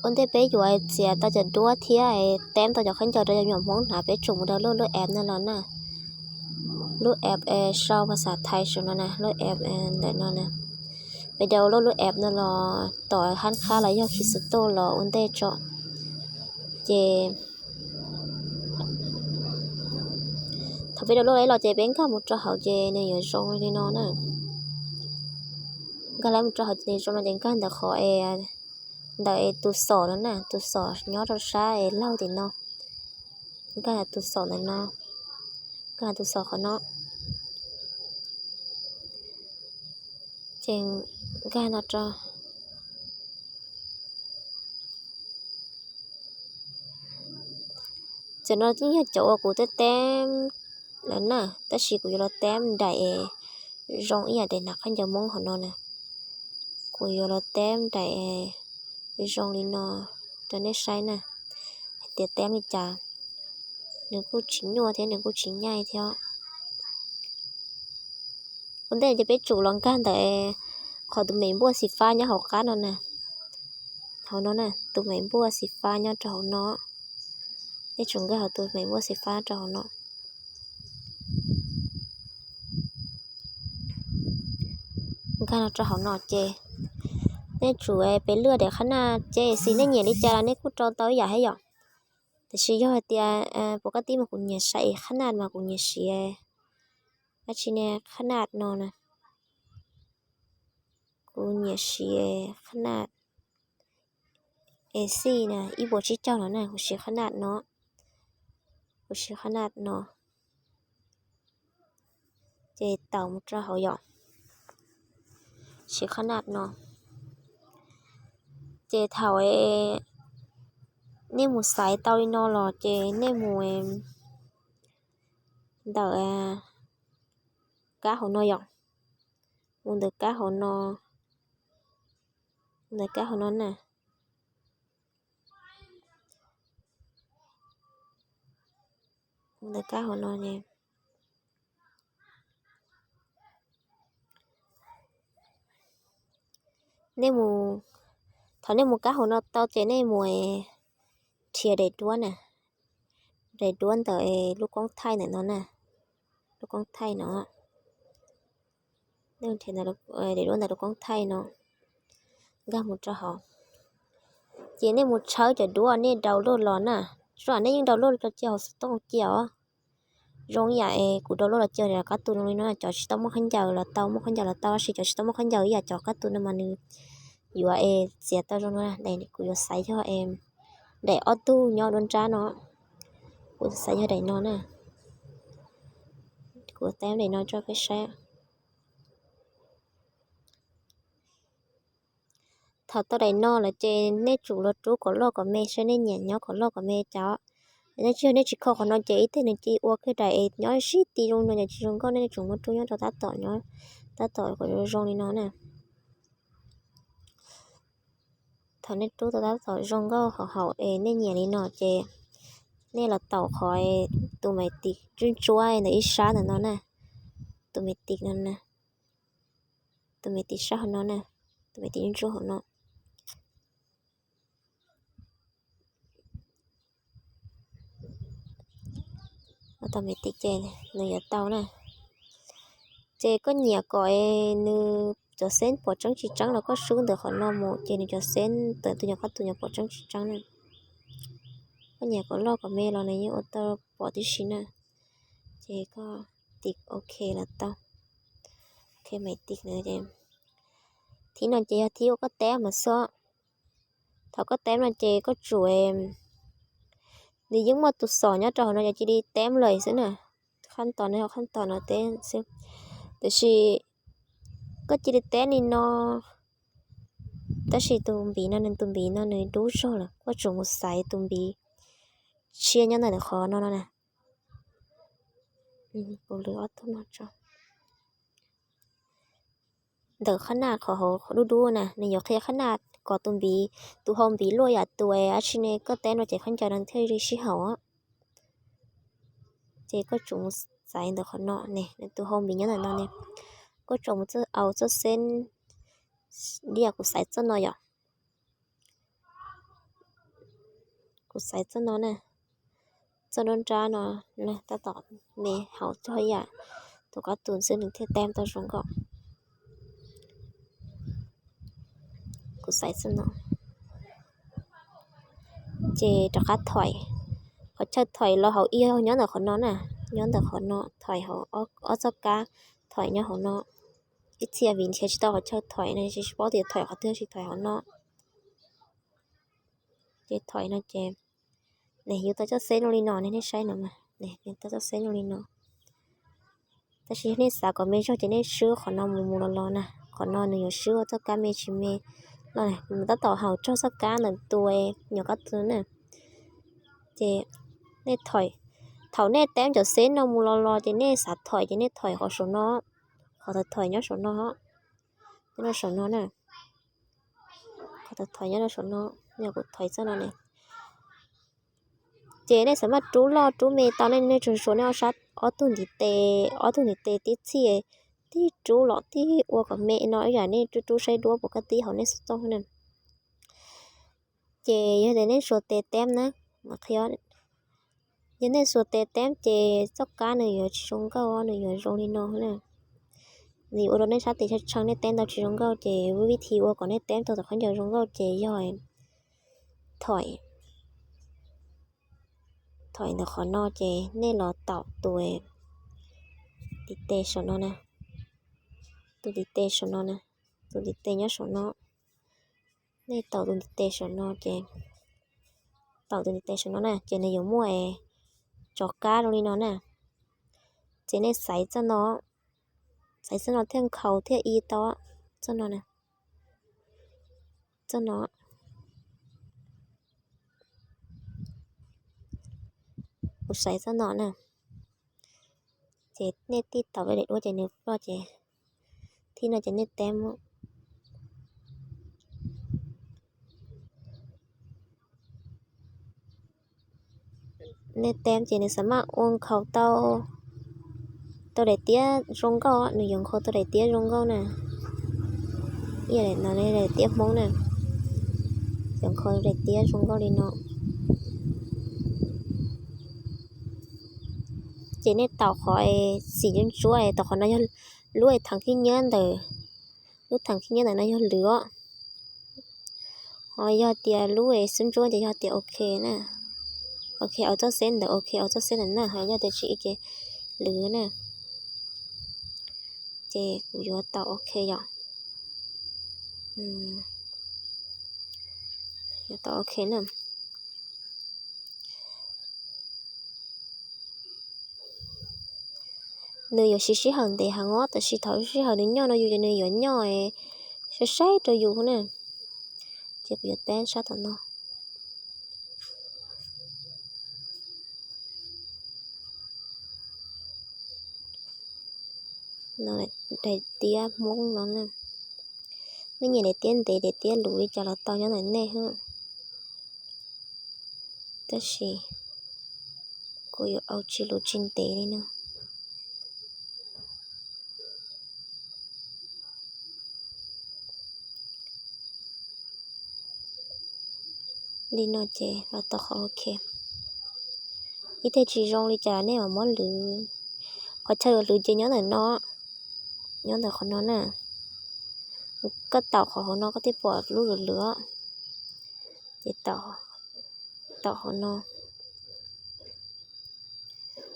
Ua ntej peb yuav txiav tau cov duab thiab teb tau cov khaub ncaws rau cov me nyuam Hmoob hnav, peb tsum mus download lub app no los na. Lub app sau phas xas Thaib saum no na, lub app ntawm no na. Peb download lub app no los tom hab khab los yog Play Store los ua ntej tso. Ces thaum peb download los ces peb nkag mus rau hauv ces nws yuav zoo li no na. Nkag los mus rau hauv ces nws zoo no ces nkag ntawm qhov, ntawm tus xom no na, tus xom nyob rau sab laug tim no. Nkag tus xom ntawm no, nkag tus xom qhov no. Ces nkag no rau. Cov no yeej yog cov uas kuv teb teb lawm na, tab sis kuv yuav los teb daim es zoo ib yam daim hnav khaub ncaws Hmoob hauv no na. Kuv yuav los teb daim zoo li no rau nej saib na, hais tias teb li cas. Nws kuj tsis nyuaj thiab nws kuj tsis nyaij thiab. Ua ntej ces peb tsum los nkag ntawm qhov tus me npuaj xim fab nyob hauv qab no na. Hauv no na, tus me npuaj xim fab nyob rau hauv no. Peb tsum nkag hauv tus me npuaj xim fab rau hauv no. Nkag los rau hauv no ces nej tsum peb lwaj daim qhab naj ces xij nej nyiam li cas los nej kuj rau tau ib yam thiab yom. Tiam sis yog hais tias puas koj tib mas kuv nyiam saib qhab naj mas kuv nyiam siv dab tsi ne, qhab naj no na. Kuv nyiam siv qhab naj es xij na ib puas tsib caug no na, kuv siv qhab naj no. Kuv siv qhab naj no. Ces taus mus rau hauv yom. Siv qhab naj no. Ces thaum nej mus xaiv tau li no los ces nej mus ntawm kab hauv no yom. Mus ntawm kab hauv no, ntawm kab hauv no na. Ntawm kab hauv no ne. Nej mus, thaum nej mus kab hauv no tau ces nej mus nrhiav daim duab na, daim duab ntawm lub koob thaij ntawm no na, lub koob thaij no. Daim duab ntawm lub koob thaij no, nkag mus rau hauv. Ces nej mus tshawb cov duab nej download los na, tso nej yeej download cov cia hauv xov tooj cia os. Zoo ib yam es kuv download los cia kab tus zoo li no, cov tsis tau muaj khaub ncaws los tau, muaj khaub ncaws los tau, tab sis cov tsis tau muaj khaub ncaws ib yam cov kab tus no mas nws yuav es txiav tau zoo no. Daim kuv yuav xaiv yog daim ob tug nyob dua nrab no, kuv xaiv yog daim no na. Kuv teb daim no tso peb saib. Thaum tau daim no lawm ces nej tsum los rub kom loj kom me saib nej nyiam nyob kom loj kom me cas. Nej tsis yog nej tsis kho qhov no ces ib teg nws cia ua kiag daim es nyob sib ti zoo no ces tsis zoo nkauj, nej tsum muab rub nyob rau tab tom nyob, tab tom kom zoo zoo li no na. Thaum nej rub tau tab tom zoo nkauj hauv hauv es nej nyiam li no ces nej los taus qhov tus me tiv ntsuab ntsuab ntawm ib sab ntawm no na, tus me tiv no na, tus me tiv sab hauv no na, tus me tiv ntsuab ntsuab hauv no. Tau me tiv ces nws yuav tau na. Ces koj nyiam kom nws cov xeeb pom tseeb tsis tseeb los koj sub ntawm qhov no mus ces nws cov xeeb ntawm tus nyuam qab tus nyuam pom tseeb tsis tseeb na. Koj nyiam kom loj kom me los nws yeej ua tau pom tib si na. Ces koj tiv ok los tau. Ok, me tiv no ces thib no ces yog thib uas koj teb mas xwb. Thaum koj teb no ces koj tsum, nws yeej muaj tus xom nyob rau hauv no ces cia li teb lawm xwb na. Qhab tos no yog qhab tos no teb xwb. Tiam sis koj cia li teb li no, tab sis tus npiv no nws tus npiv no nws dub zog lawm, koj tsum mus xaiv tus npiv tshiab nyob ntawm qhov no no na. Kuv lwv ob tug no tso. Ntawm qhab naj qhov hauv dub dub na nws yuav qhia qhab naj kom tus npiv, tus hau npiv luaj yam tus dab tsi ne koj teb no ces khaub ncaws no thiaj li sib haum. Ces koj tsum mus xaiv ntawm qhov no ne, tus hau npiv nyob ntawm no ne, koj tsum mus txoj, au txoj xeeb, li yam kuv xaiv txoj no yom. Kuv xaiv txoj no na, txoj nruab nrab no, tab tom me hauv txog yam tus qab tus xwb nws thiaj teb tau zoo nkauj. Kuv xaiv txoj no. Ces rov qab thoim, qhov chaw thoim los hauv ib yog nyob ntawm qhov no na, nyob ntawm qhov no, thoim hauv ob txoj kab, thoim nyob hauv no. Ib txhia vim nrhiav tsis tau qhov chaw thoim no, tsis paub tias thoim qhov twg, tsis thoim hauv no. Ces thoim no ces, ne, yus tau txoj xeb zoo li no ne, nej saib no mas, ne, tau txoj xeb zoo li no. Tab sis yog nej xav kom me zog ces nej swb qhov no mus mus los los na, qhov no nws yuav swb ua txoj kab me tsis me los, nws tab tom haum txog txoj kab ntawm tus nyuam qab tus na. Ces nej, thaum nej teb cov xeb no mus los los ces nej xav thoim ces nej thoim qhov saum no, qhov thoim nyob saum no, nyob rau saum no na. Qhov thoim nyob rau saum no, yog kuv thoim txoj no ne. Ces nej xav maj rub loj rub me tau nej, nej tsuas suav nej ob sab, ob tug ntiv tes, ob tug ntiv tes tib txhij, tib rub los tib ua kom me no ib yam nej rub rub saib duab puas kaj tib hauv nej xov tooj na. Ces yog tias nej xuas tes teb na, mas qhia, yog nej xuas tes teb ces txoj kab nws yuav tsis zoo nkauj, nws yuav zoo li no na. Nws yuav ua rau nej sab tes tshee tshee, nej teb ntau tsis zoo nkauj. Ces vib thi ua kom nej teb tau tom khaub ncaws zoo nkauj ces yog thoim, thoim ntawm qhov no ces nej los taum tus ntiv tes saum no na, tus ntiv tes saum no na, tus ntiv tes nyob saum no. Nej taum tus ntiv tes saum no ces, taum tus ntiv tes saum no na ces nws yuav muaj tsov kab zoo li no na. Ces nej xaiv txoj no, xaiv txoj no thiaj nkhaus thiaj i tau txoj no na. Txoj no, kuv xaiv txoj no na. Ces nej tib taum rau daim duab ces nws ploj ces, thib no ces nej teb, nej teb ces nws xav maj ua nkhaus tau, tau daim tiab zoo nkauj, nws yuav nkhaus tau daim tiab zoo nkauj na. Ib yam li no daim tiab Hmoob na, yuav nkhaus daim tiab zoo nkauj li no. Ces nej taum qhov xim ntsuab ntsuab, taum qhov no yog lub theem khib nyiab ntawm, lub theem khib nyiab ntawm no yog lwm os. Ho yog tias lub xub ntsuab ces yog tias ok na. Ok, au txoj xeb ntawd, ok, au txoj xeb ntawd na, ho yog tias tsis ces lwm na. Ces kuv yuav taum ok yom. Yuav taum ok na. Nws yuav siv sij hawm ntev heev os, tab sis thaum sij hawm nws nyoj no yus ces nws yuav nyoj saib saib rau yus na. Ces kuv yuav teb sab tom no. No daim tiab Hmoob no na. Nej nyiam daim tiab ntev daim tiab luv li cas los tau nyob ntawm nej. Tab sis kuv yuav au tsis luv tsis ntev li no. Li no ces los tau qhov ok. Ib teg tsis zoo li cas nej mam muab lwv. Qhov chaw yuav lwv ces nyob ntawm no, nyob ntawm qhov no na. Koj taum qhov hauv no koj thiaj pom lub lwv lwv. Ces taum hauv no.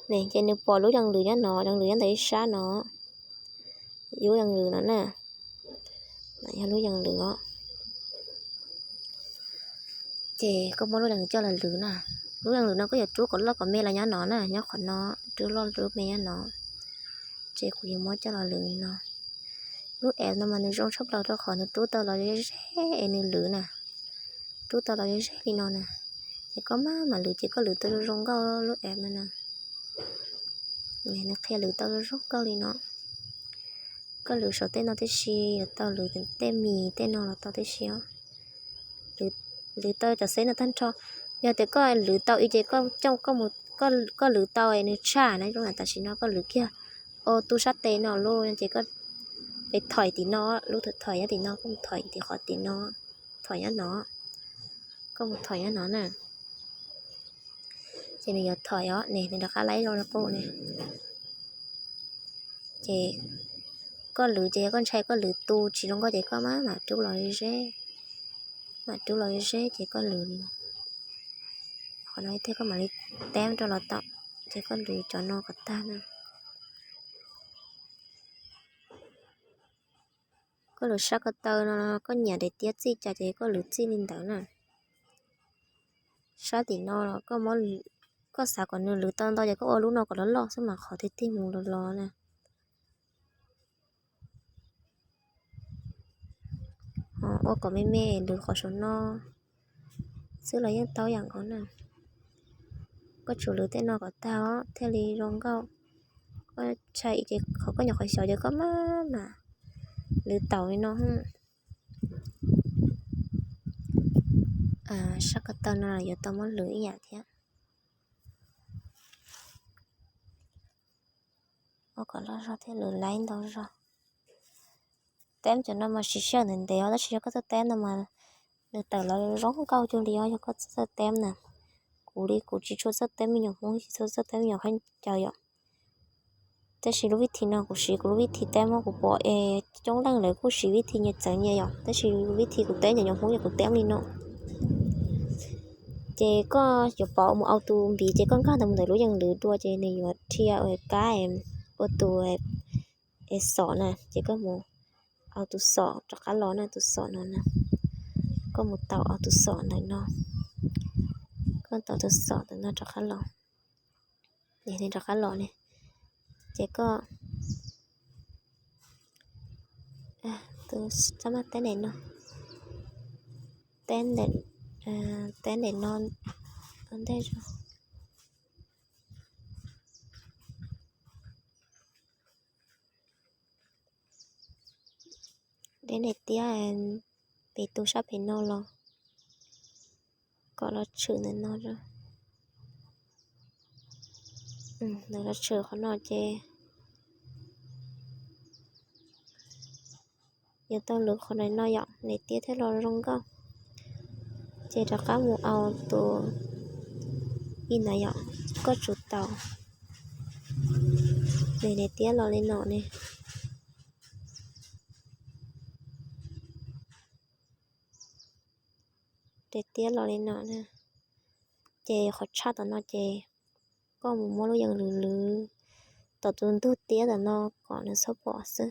Ces nws pom lub yees lwm nyob no, yees lwm nyob ntawm ib sab no. Lub yees lwm no na, yog lub yees lwm os. Ces koj muab lub yees lwm coj los lwv na. Lub yees lwm no koj yuav rub kom loj kom me los nyob no na, nyob qhov no, rub loj rub me nyob no. Ces kuv yuav muab coj los lwv li no. Lub app no mas nws zoo tshaj plaws rau qhov nws rub tau los ze ze es nws lwv na. Rub tau los ze ze li no na. Es koj maj mam lwv ces koj lwv tau zoo zoo nkauj lub app no na. Nws qhia lwv tau zoo zoo nkauj li no. Koj lwv saum tej no tib si, yuav tau lwv tej mis tej no los tau tib si os. Lwv tau cov xeb no tag nrho. Yog tias koj lwv tau ib ces koj coj, koj lwv tau nws tshaj na, zoo tam sim no koj lwv kiag, o, tu sab tes no lawm ces koj, es thoim tim no, lub thoim nyob tim no, koj mus thoim tim qhov tim no, thoim nyob no, koj mus thoim nyob no na. Ces nws yuav thom os ne, nws rov qab laib zoo li qub ne. Ces koj lwv ces yog koj ntshai koj lwv tu tsis zoo nkauj ces koj mam mam rub los ze, mam rub los ze ces koj lwv li no. Qhov no thiab koj mam li teb rau los tom, ces koj lwv cov no kom tag na. Koj lwv sab ko taw no, koj nyiam daim tiab txij cas ces koj lwv txij li ntawd na. Sab tim no los koj, koj xav kom nws lwv tau ntau ces koj ua lub no kom loj loj xwb mas qhov tiag tiag mus los los na. Ua kom me me lwv qhov saum no xwb los yeej tau ib yam nkaus na. Koj tsum lwv tej no kom tag os thiaj li zoo nkauj. Koj ntshai ces qhov koj nyuam qhuav xyov ces koj mam mam lwv taus li no. Sab ko taw no los yuav tau muab lwv ib yam thiab. Ua kom loj zog thiab lwv laib ntau zog. Teb cov no mas siv sij hawm ntev ntev os, tab sis yog koj txawj teb no mas nws tawm los zoo nkauj cuag li os, yog koj txawj teb na. Kuv li kuv tsis tshua txawj teb me nyuam Hmoob, tsis tshua txawj teb me nyuam khaub ncaws yom. Tab sis lub vib thi no kuv siv kuv lub vib thi teb, muab kuv pom es coob leej lawv kuj siv vib thi nyias txawv nyias yom, tab sis vib thi kuv teb cov nyuam Hmoob ces kuv teb li no. Ces koj yuav pauv mus au tus npiv ces koj nkag ntawm mus ntawm lub yees lwv dua ces nws yuav dhia ua kab ua tus xom na, ces koj mus au tus xom rov qab los na, tus xom no na. Koj mus tau au tus xom ntawm no, koj tau tus xom ntawm no rov qab los, rov qab los ne, ces koj tus xab maj teb ntawm no, teb ntawm no ntej. Deb daim tiab pem tus sab pem no los kom los tshwm ntawm no, ntawm los tshwm qhov no ces yuav tau lwv qhov ntawm no yom, daim tiab thiaj los zoo nkauj. Ces rov qab mus au tus ib ntawd yom, koj tsum tau, nws daim tiab los li no ne. Daim tiab los li no na. Ces qhov tshaj tom no ces koj mus muab lub yees lwv lwv tom tus ntug tiab tom no kom nws txhob pom xwb.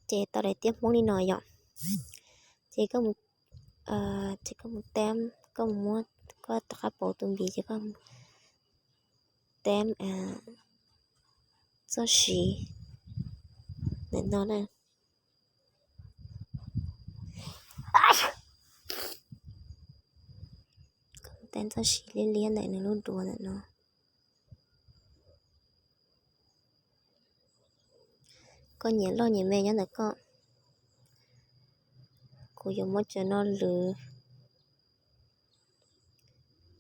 Ces tau daim tiab Hmoob li no yom. Ces koj mus, ces koj mus teb, koj mus muab, koj rov qab pauv tus npiv ces koj teb txoj siv ntawm no na. Teb txoj siv liab liab ntawm nws lub duav ntawm no. Koj nyiam loj nyiam me nyob ntawm koj. Kuv yuav muab cov no lwv.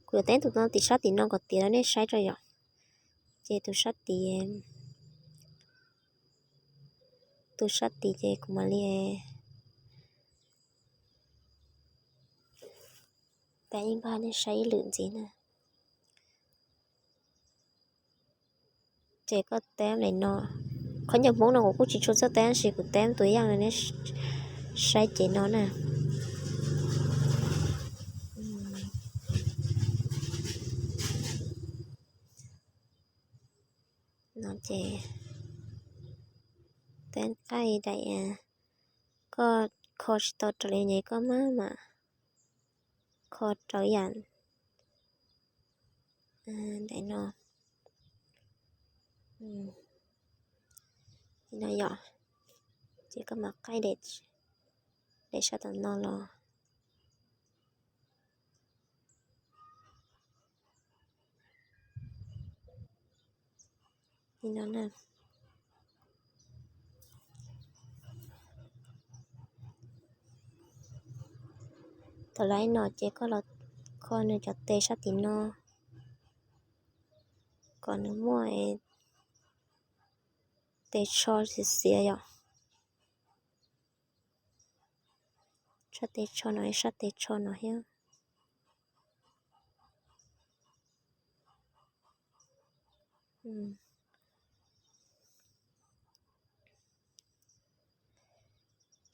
Kuv yuav teb tus no tim sab tim no kom tiav rau nej saib tso yom. Ces tus sab tid, tus sab tid ces kuv mam li teb ib npag nej saib ib lwm ntxiv na. Ces koj teb li no, qhov ncauj Hmoob no kuv kuj tsis tshua txawj teb tab sis kuv teb tus ib yam li nej saib ces no na. No ces teb qaij daim, koj kho tsis tau raws li ces koj maj mam kho rau ib yam daim no. Li no yom, ces koj mam qaij daim sab tom no los. Li no na. Thaum lawv no ces koj los kho nws cov tes sab tim no kom nws muaj tes tsho xiav xiav yom. Sab tes tsho no, sab tes tsho no thiab.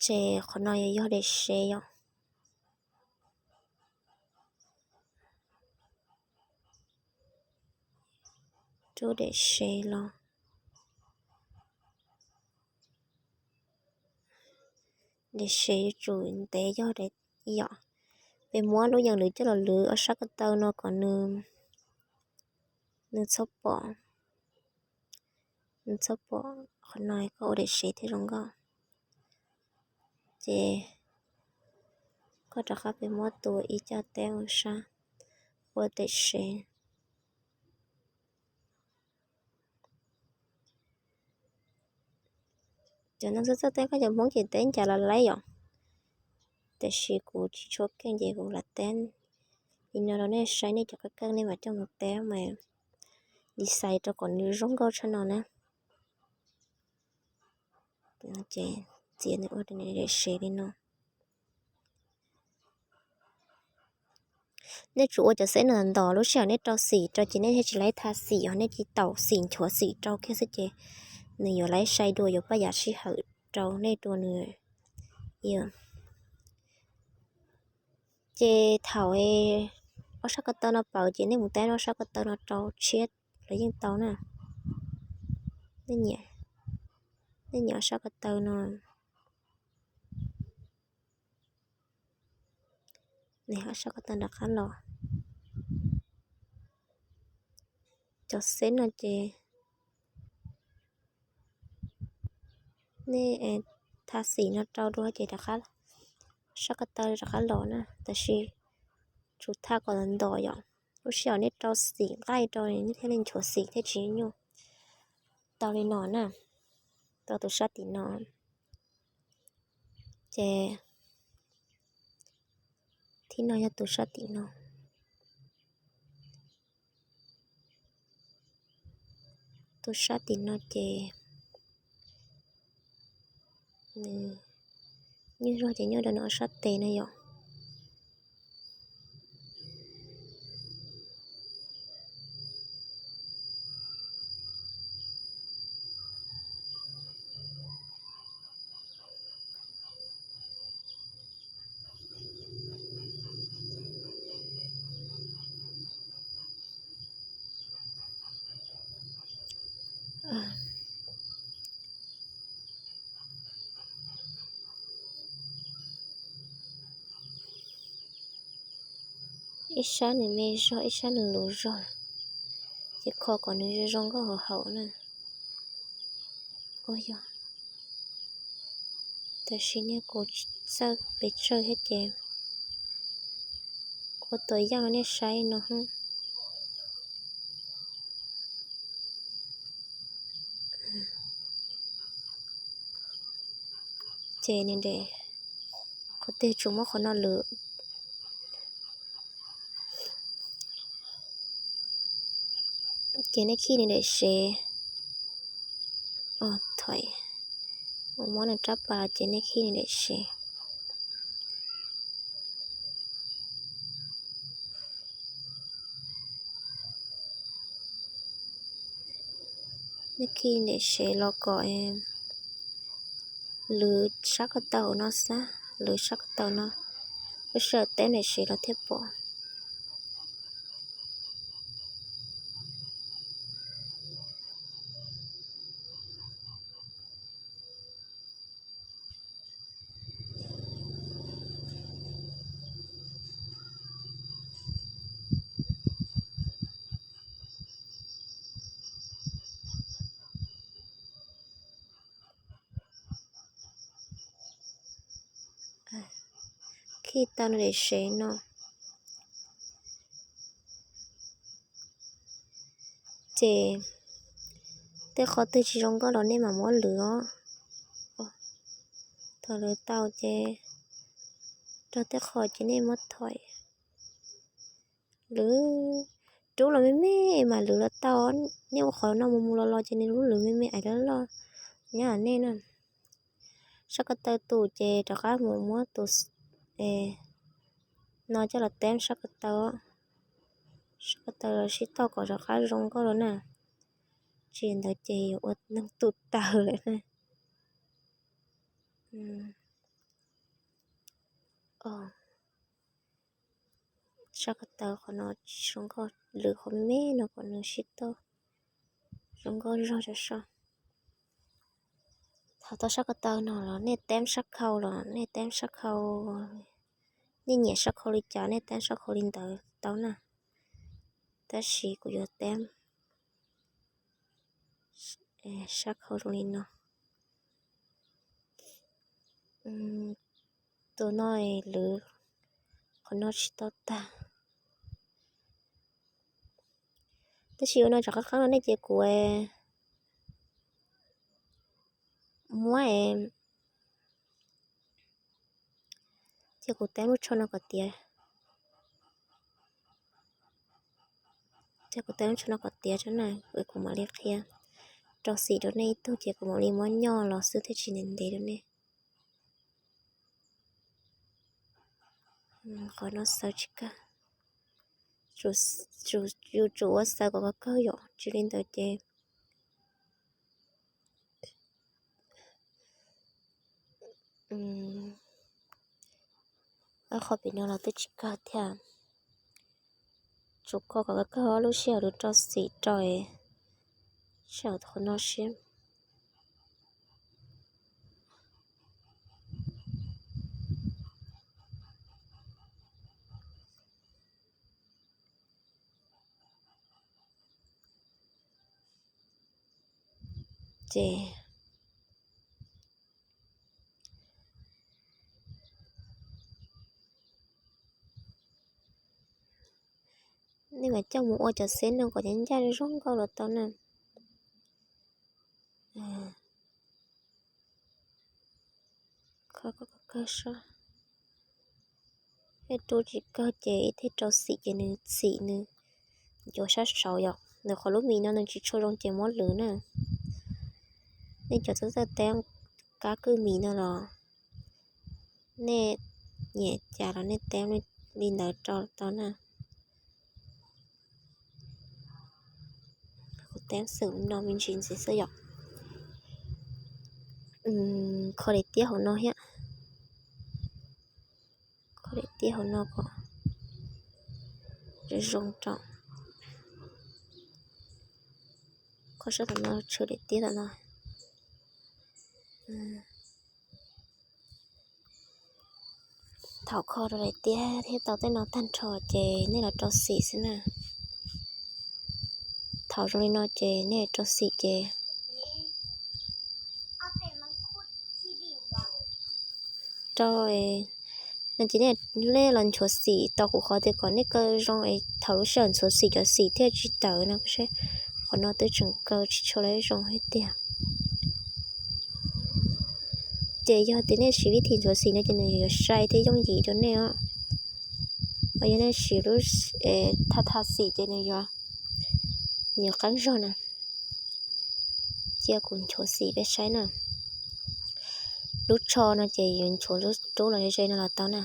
Ces qhov no yog daim sev yom. Rub daim sev los. Daim sev yuav tsum ntev yog daim yom. Peb muab lub yees lwv coj los lwv ob sab ko taw no kom nws, nws txhob pom, nws txhob pom. Qhov no koj ua daim sev thiaj zoo nkauj. Ces koj rov qab peb muab tua ib co teb ua sab, ua daim sev. Cov neeg txawj txawj teb koj cov Hmoob ces teb ncas los laib yom. Tiam sis kuv tsis tshua keej ces kuv lam teb li no rau nej saib, nej cov keej keej nej mam coj mus teb mas design rau kom nws zoo nkauj tshaj no na. Ces txiav nws ua daim sev li no. Nej tsum ua cov xeb no ntau, lub sij hawm nej rau xim rau ces nej thiaj tsis laib tha xim, yog nej cia li tau xim nchuav xim rau kiag xwb ces nws yuav laib sai dua, yuav paj yam sij hawm rau nej dua nws. Ces thaum ob sab ko taw no pawv ces nej mus teb ob sab ko taw no rau tshiab los yeej tau na. Nej nyiam ob sab ko taw no, nej ob sab ko taw rov qab los. Cov xeb no ces nej tha xim no rau dua ces rov qab, sab ko taw rov qab los na, tab sis tsum tha kom ntau yom. Lub sij hawm nej rau xim nqaij rau nej thiaj li nchuav xim thiaj tsis nyuaj. Tau li no na, tau tus sab tim no. Ces thib no yog tus sab tim no. Tus sab tim no ces nws nyuaj zog ces nyuaj rau nws ob sab tes no yom. Ib sab nws me zog, ib sab nws luv zog, ces kho kom nws zoo zoo nkauj hauv hauv na. Ua yog, tab sis nej kuv txawj pes tsawg thiab ces ua tus yaj nej saib no. Ces nws de, qhov twg tsuas muab qhov no lwm. Ces nej khij nws daim sev, o, thov, muab nws rab pas ces nej khij nws daim sev. Nej khij daim sev los kom lwv sab ko taw no xwb, lwv sab ko taw no, lub sij hawm teb daim sev los thiaj pom. Khij tau nws daim sev no. Ces tej qhov twg tsis zoo nkauj los nej mam muab lwv os. Thaum lwv tau ces rau tej qho ces nej muab thom. Lwv, rub los me me mas lwv los tau. Nej ua qhov no mus mus los los ces nws lub lwv me me ais loj loj nyob nej na. Sab ko taw tus ces rov qab mus muab tus no coj los teb sab ko taw, sab ko taw los sib toj kom rov qab zoo nkauj los na. Tsis ntawd ces yuav ua neeg tu taws lawm na. Sab ko taw qhov no tsis zoo nkauj, lwm qhov me me no kom nws sib toj zoo nkauj zog rau so. Thaum tau sab ko taw no los nej teb sab khau los nej teb sab khau, nej nyiam sab khau li cas nej teb sab khau li ntawd tau na. Tab sis kuv yuav teb sab khau zoo li no. Tus no lwm qhov no tsis tau tag. Tab sis ua no tsam qab qab no nej ces kuv muab ces kuv teb lub tsho no kom tiav. Ces kuv teb lub tsho no kom tiav tso na, kuv mam li qhia rau xim rau nej ib tug ces kuv mam li muab nyoj los xwb thiaj tsis ntev ntev rau nej. Qhov no xaws tsis kawg, yus tsum ua xaws kom kawg yom, tsis li ntawd ces ob qho pem no los twb tsis kawg thiab. Tsum kho kom kawg ob lub sij hawm rau xim rau sij hawm qhov no siab. Ces nej mam coj mus ua cov xeb no kom ncaj ncaj zoo nkauj los tau na. Kho kom kawg sab. Tej rub tsis kawg ces ib teg rau xim ces nws xim nws ncuav sab saud yom. Nws qhov lub mis no nws tsis tshua zoo ces muab lwm na. Nej cov txawj txawj teb kab kwj mis no los nej nyiam cas los nej teb li ntawd rau tau na. Kuv teb xwm no me ntsis ntxiv xwb yom. Kho daim tiab hauv no thiab. Kho daim tiab hauv no kom zoo rau. Kho sab tom no, tshuav daim tiab tom no. Thaum kho rau daim tiab thiab tau tej no tag nrho ces nej los rau xim xwb na. Thaum zoo li no ces nej rau xim ces rau no ces nej los nchuav xim tau kuv qhov tias kom nej kaw zoo es thaum lub sij hawm nchuav xim cov xim thiaj tsis tawv no saib. Qhov no twb tseem kaw tsis tshua zoo tiag. Ces yog tias nej siv vib thim nchuav xim no ces nws yuav sai thiab yooj yim rau nej os. Yog nej siv lub thaj thaj xim ces nws yuav, nws yuav qeeb zog na. Cia kuv nchuav xim peb saib na. Lub tsho no ces yuav nchuav lub rub los ze ze no los tau na.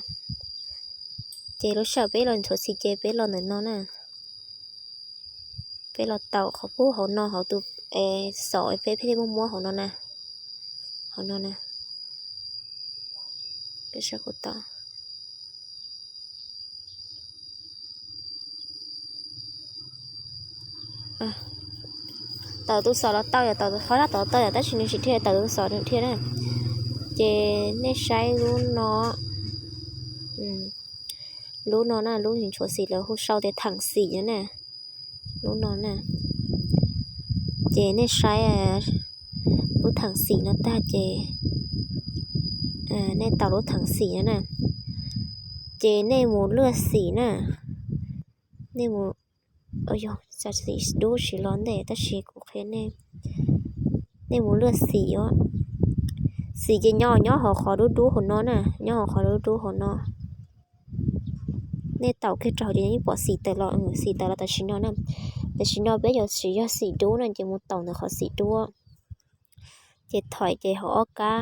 Ces lub sij hawm peb los nchuav xim ces peb los ntawm no na. Peb los taum qhov pub hauv no hauv tus xom peb pheej muab muab hauv no na. Hauv no na. Peb saib kuv tau. Taum tus xom los tau yom, taum qhov sab tod tau yom, tab sis nws tsis dhia, taum tus xom nws dhia na. Ces nej saib lub no, lub no na, lub nchuav xim lawv hu sau tias theem xim no na. Lub no na. Ces nej saib lub theem xim no tag ces nej taum lub theem xim no na. Ces nej mus luaj xim na. Nej mus, yog xim dub tsis los ntej tab sis kuv qhia nej. Nej mus luaj xim os. Xim ces nyob nyob hauv qhov dub dub hauv no na, nyob hauv qhov dub dub hauv no. Nej taum kiag rau hauv ces yeej pom xim tawm los, xim tawm los tam sim no na. Tam sim no peb yuav tsis yog xim dub na ces mus taum ntawm qhov xim dub. Ces thoim ces hauv ob kab,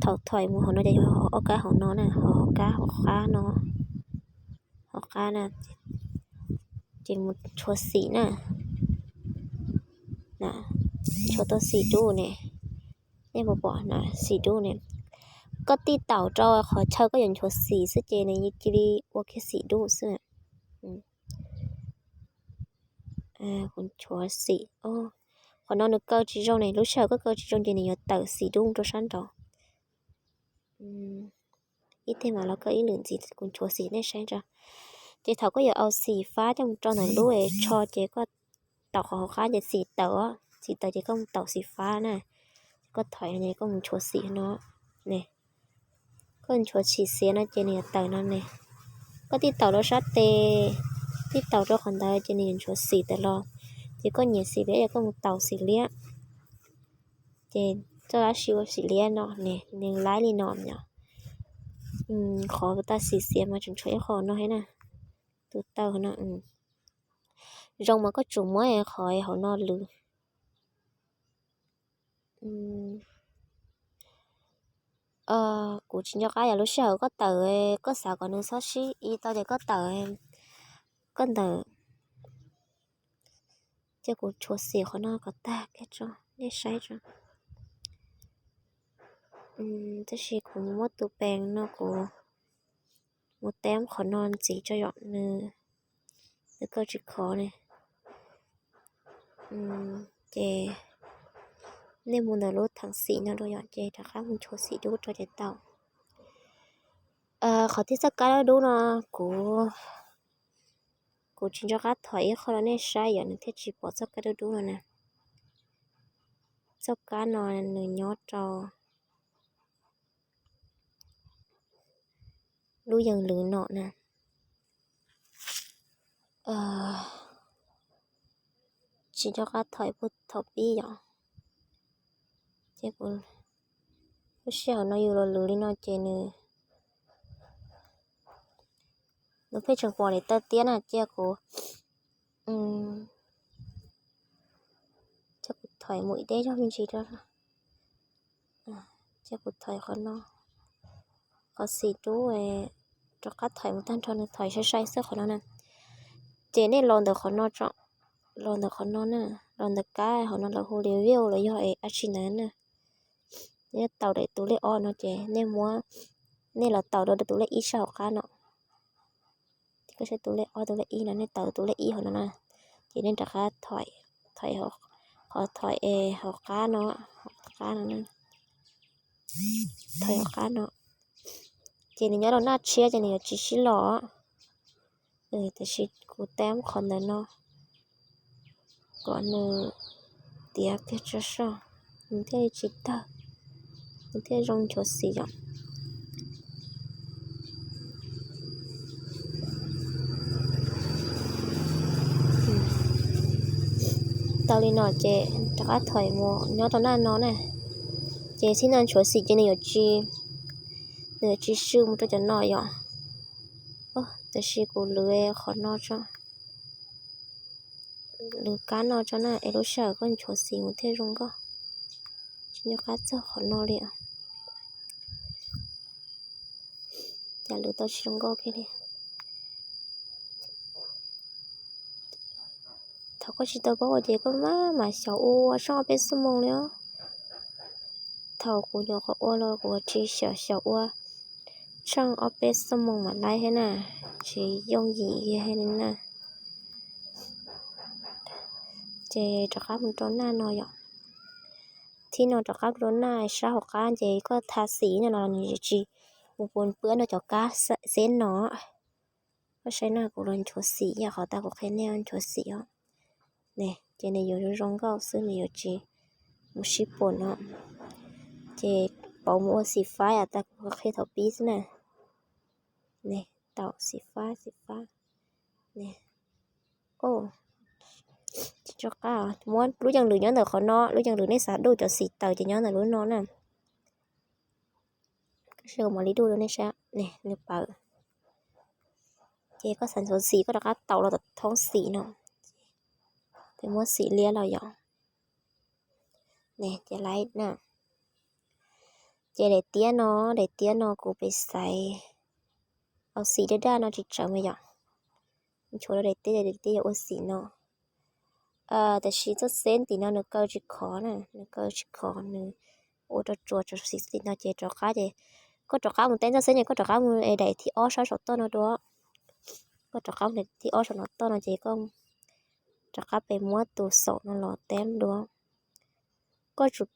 thaum thoim mus hauv no ces yog ob kab hauv no na, hauv kab hauv qab no, hauv qab na, ces mus nchuav xim na, nchuav tau xim dub ne, nej puas pom na, xim dub ne, koj tij taum rau qhov chaw koj yuav nchuav xim xwb ces nws cia li ua kiag xim dub xwb. Kuv nchuav xim, qhov no nws kaw tsis zoo ne, lub sij hawm koj kaw tsis zoo ces nws yuav tawm xim dub rau sab nraud. Ib teg mam los kaw ib lwm ntxiv, kuv nchuav xim nej saib tso. Ces thaum koj yuav au xim fab coj mus rau ntawm lub tsho ces koj taum qhov hauv qab ces xim tawm, xim tawm ces koj mus taum xim fab na, koj thaiv no ces koj mus nchuav xim no ne, koj nchuav xim xiav no ces nws yuav tawm no ne, koj tij taum rau sab tes, tij taum rau qhov ntawd ces nws yuav nchuav xim tawm los, ces koj nyiam xim liab ces koj mus taum xim liab. Ces txoj dab si ua xim liab no ne, nws laib li no yom. Qhov tag xim xiav mas tseem tshuav ib qho no thiab na, tus taw no. Zoo mas koj tsum muab qhov hauv no lwv. Kuv tsis nco qab yog lub sij hawm koj tawm, koj xav kom nws txhob sib ib tau ces koj tawm, koj ntawm, ces kuv tshuav xim qhov no kom tag kiag tso, nej saib tso. Tab sis kuv muab tus pees no kuv mus teb qhov no ntxiv tso yom, nws, nws kaw tsis khov ne. Ces nej mus ntawm lub theem xim no dua yom, ces rov qab mus nchuav xim dub rau ces tau. Qhov thiab txoj kab dub dub no, kuv, kuv tsis nco qab thom ib qho rau nej saib yom, nws thiaj tsis pom txoj kab dub dub no na. Txoj kab no nws nyob rau lub yees lwm no na. Tsis nco qab thom puag thaum pib yom. Ces kuv, lub sij hawm no yus los lwv li no ces nws, nws pheej tseem pom li tawj tiab na, cia kuv, cia kuv thom mus ib deb zaug me ntsis rau, cia kuv thom qhov no, qhov xim dub, rov qab thom mus tag nrho, nws thom sai sai xwb qhov no na. Ces nej los ntawm qhov no tso, los ntawm qhov no na, los ntawm kab hauv no lawv hu li view los yog dab tsi ntawd na. Nej taus daim tus lej ob no ces nej muab, nej los taus rau tus lej ib sab hauv qab no. Koj saib tus lej ob tus lej ib no, nej taus tus lej ib hauv no na, ces nej rov qab thom, thom qhov thom es hauv qab no, hauv qab no, thom hauv qab no. Ces nws nyob rau naj tshiab ces nws yuav tsis sib los. Tiam sis kuv tab qhov ntawm no kom nws tiav kiag tso soj, nws thiaj li tsis tawg, nws thiaj zoo nchuav xim yom. Tau li no ces rov qab thom mus nyob rau naj no na. Ces txij no nchuav xim ces nws yuav tsis, nws yuav tsis swm mus rau cov no yom. Tiam sis kuv lwv qhov no tso, lwv kab no tso na es lub sij hawm koj nchuav xim mus thiaj zoo nkauj. Tsis nco qab txog qhov no li. Cas lwv tau tsis zoo nkauj kiag li. Thaum koj tsis tau paub ua ces koj maj mam xyaum ua tsheej ob peb xuab moos li os. Thaum kuv nyuam qhuav ua los kuv tsis xyaum, xyaum ua tsheej ob peb xuab moos mam laib thiab na, tsis yooj yim kiag li na. Ces rov qab mus rau naj no yom. Thib no rov qab rau naj sab hauv qab ces koj tha xim no los nws tsis mus pus pwab rau cov kab xeb no. Koj saib na, kuv los nchuav xim yom, qhov tas kuv qhia nej nchuav xim os. Ces nws yuav zoo zoo nkauj xwb, nws yuav tsis mus sib puas no. Ces pauv mus ua xim fab yom, tas kuv qhia thaum pib xwb na. Taum xim fab, xim fab. Tsis nco qab, muab lub yees lwm nyob ntawm qhov no, lub yees lwm nej xav duj cov xim tawm ces nyob ntawm lub no na. Koj saib kuv mam li duj rau nej saib, nws pawv. Ces koj xav nchuav xim koj rov qab taum los tom thoob xim no, ces muab xim liab los yom. Ces laib na. Ces daim tiab no, daim tiab no kuv pes xaiv Au xim daj daj no tsis tsawv mas yom. Nchuav rau daim tiab, daim tiab yuav ua xim no. Tiam sis txoj xeb tim no nws kaw tsis khov na, nws kaw tsis khov, nws ua rau tsuas tsuas xim tim no ces rov qab ces koj rov qab mus teb txoj xeb ces koj rov qab mus es daim thib ob sab saum toj no dua. Koj rov qab mus daim thib ob saum no toj no ces koj rov qab pem muab tus xaum no los teb dua. Koj tsum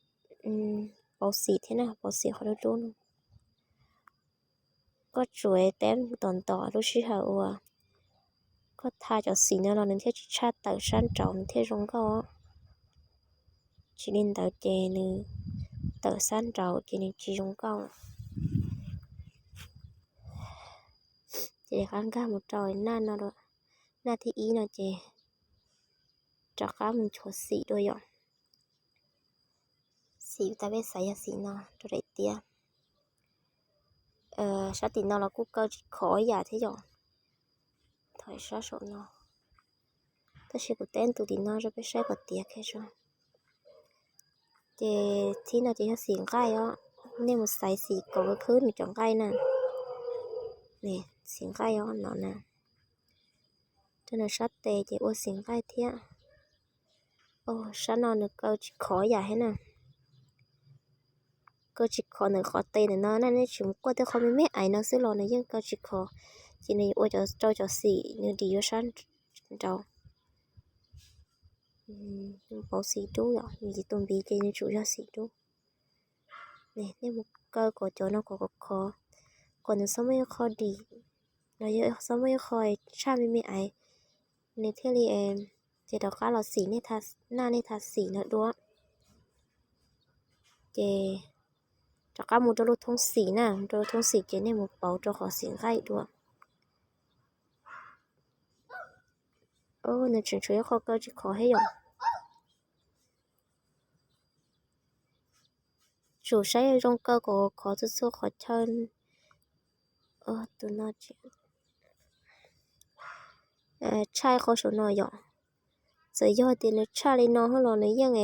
pauv xim thiab na, pauv xim qhov dub dub no. Koj tsum teb tom ntov lub sij hawm uas koj tha cov xim no los nws thiaj tsis tshaj tawm sab nraud nws thiaj zoo nkauj. Tsis li ntawd ces nws tawm sab nraud ces nws tsis zoo nkauj. Ces qab nkag mus rau naj no, naj thib ib no ces rov qab mus nchuav xim dua yom. Xim tas peb xaiv yog xim no rau daim tiab. Sab tim no los kuj kaw tsis khov ib yam thiab yom. Thaum sab saum no, tab sis kuv teb tus tim no rau peb saib kom tiav kiag tso. Ces thib no ces yog xim nqaij os, nej mus xaiv xim kom khwb nws cov nqaij na. Xim nqaij os no na. Rau nws sab tes ces ua xim nqaij thiab. Sab no nws kaw tsis khov yam thiab na. Kaw tsis khov ntawm qhov tes ntawm no na, nej tsis mus kuaj tej qhov me me aiv no xwb los nws yeej kaw tsis khov. Ces nws yuav ua rau cov xim nws dim yuav sab nraud. Pauv xim dub yom, nws tus npiv ces nws tsum yog xim dub. Nej mus kaw kom cov no kom khov, kom nws txhob muaj ib qho dim, los yog txhob muaj ib qho tshaj me me aiv, nws thiaj li, ces rov qab los xim, naj nej tha xim no dua. Ces rov qab mus rau lub thoob xim na, mus rau lub thoob xim ces nej mus pauv rau qhov xim nqaij dua. Nws tseem tshuav ib qho kaw tsis khov thiab yom. Tsum saib zoo kaw kom khov txhua txhua qhov chaw. Tus no tshaj qhov saum no yom. Txawm yog tias nws tshaj li no los nws yeej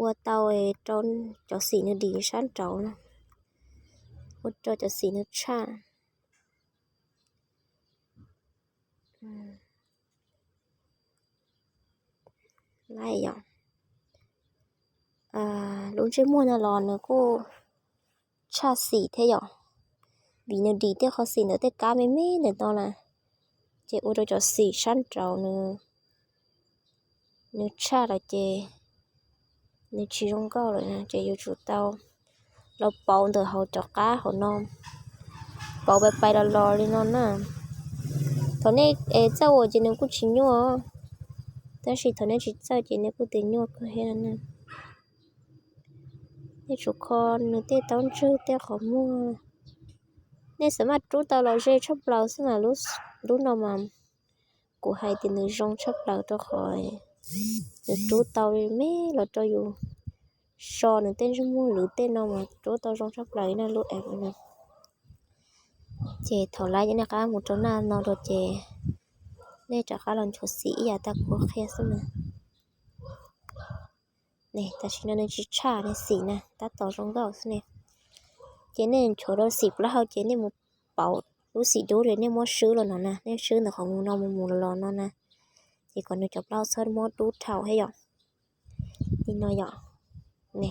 ua tau rau cov xim nws dim sab nraud na, ua rau cov xim nws tshaj. Lub ntsej muag no los nws kuj tshaj xim thiab yom, vim nws dim tej qhov xim ntawm tej kab me me ntawm no na, ces ua rau cov xim sab nraud nws tshaj lawm ces nws tsis zoo nkauj lawm ces yuav tsum tau los pauv ntawm hauv cov qab hauv no, pauv pais pais los los li no na. Thaum nej txawj ua ces nws kuj tsis nyuaj, tab sis thaum nej tsis txawj ces nws kuj tias nyuaj kawg thiab na. Nej tsum kho nws tej taub ntswg tej qhov muag. Nej xav maj rub tau los ze tshaj plaws xwb mas lub no mas kuv hais tias nws zoo tshaj plaws rau qhov nws rub tau me los rau yus so nws tej ntsej muag lwm tej no mas rub tau zoo tshaj plaws na lub app no. Ces thaum lawv nej rov qab mus rau naj no rau ces nej rov qab los nchuav xim ib yam tag kuv qhia xwb na. Tam sim no nws tsis tshaj ne, xim na tab tom zoo nkauj xwb ne. Ces nej nchuav rau xim plaub hau ces nej mus pauv lub xim dub, nej muab swb los no na, nej swb ntawm qhov mus no mus mus los los no na, ces kom nws cov plaub hau txhob muab dub dhau thiab yom. Li no yom, ne,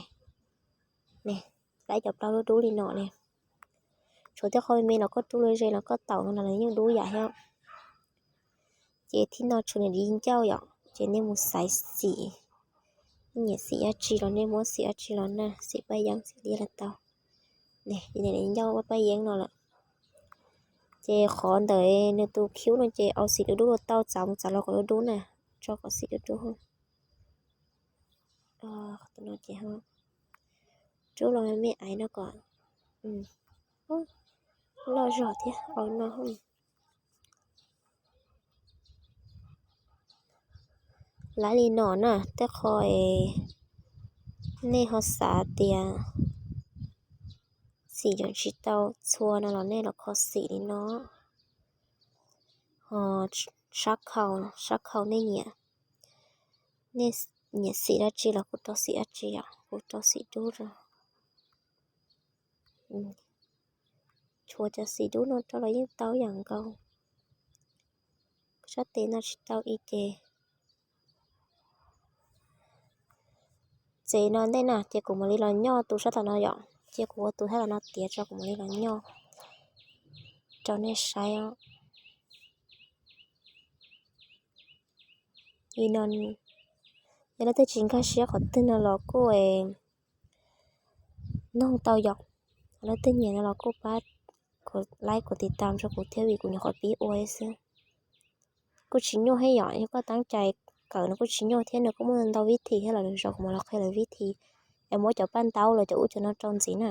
ne, laib cov plaub hau dub dub li no ne. Tshuav tej qhov me me los koj rub los ze los koj taus no los nws yeej dub yam thiab. Ces thib no tshuav nws di ncauj yom, ces nej mus xaiv xim, nej nyiam xim dab tsi los nej muab xim dab tsi los na, xim paj yeeb xim diab los tau. Ne, di ncauj paj yeeb no lawm. Ces qhov ntawm nws tus khib no ces au xim dub dub los tau, txav mus txav los kom dub dub na, tso kom xim dub dub. Rub los me me aiv no kom loj zog thiab no. Laiv li no na, tej qho es nej ho xav tias xim yeej tsis tau txhua no los nej los kho xim li no. Ho sab khau, sab khau nej nyiam, nej nyiam xim dab tsi los kuj rau xim dab tsi os, kuv rau xim dub rau. puas cov xim dub no rau los yeej tau ib yam nkaus. Sab tes no tsis tau ib ces txev no ntej na ces kuv mam li los nyoj tus sab tom no yom, cia kuv ua tus sab tom no tiav tso kuv mam li los nyoj rau nej saib os. Vim no yog leej twg tsis nkag siab qhov twg no los kuj noog tau yom. Leej twg nyiam no los kuj pab kuv like kuv tiv tam rau kuv thiab vim kuv nyuam qhuav pib ua xwb. Kuj tsis nyuaj thiab yom, yog koj teeb cai kawm no kuj tsis nyuaj thiab, nws kuj muaj ntau vib thi thiab los lwm zaus kuv mam los qhia lwm vib thi es muab cov paj ntaub los cov ub cov no rau ntxiv na.